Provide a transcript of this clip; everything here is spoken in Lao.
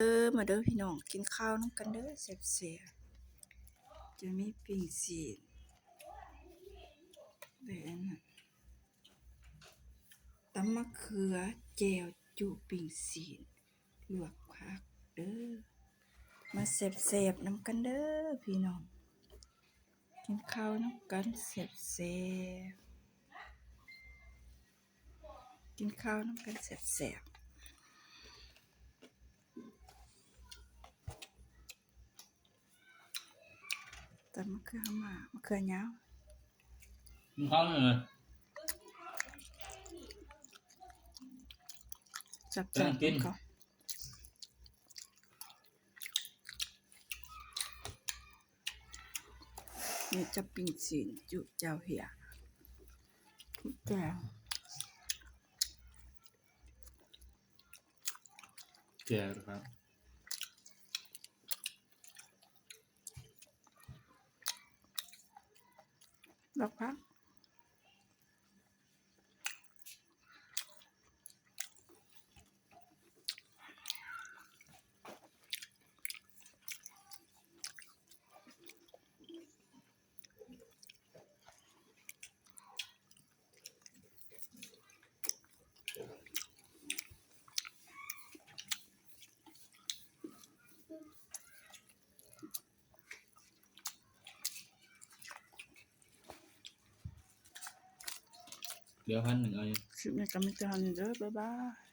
ເດີ ມາເດີພີ່ນ້ອງ ກິນເຂົ້ານຳກັນເດີ ແຊບໆ ຈະມີປີ້ງຊີ້ນ ແລະ ອັນນັ້ນ ຕຳໝາກເຂືອ ແຈ່ວຈຸ ປີ້ງຊີ້ນ ລວກຜັກເດີ ມາແຊບໆ ນຳກັນເດີພີ່ນ້ອງ ກິນເຂົ້ານຳກັນແຊບໆ. ກິນເຂົ້ານຳກັນແຊບໆ ຕຳມະເຂືອຫາໝາ ມະເຂືອຍາວ ກິນເຂົ້າເລີຍ ຈັບຈານກິນເຂົ້າ. ນີ້ຈະປີ້ງຊີ້ນຈຸແຈ່ວເຫື່ອ ແຈ່ວ ແຈ່ວຄັບ ດອກຜັກ. ເຫຼືອພັນໜຶ່ງ ເອົາຢູ່ ຄລິບນີ້ກໍມີແຕ່ເທົ່ານີ້ເດີ ບາຍບາຍ.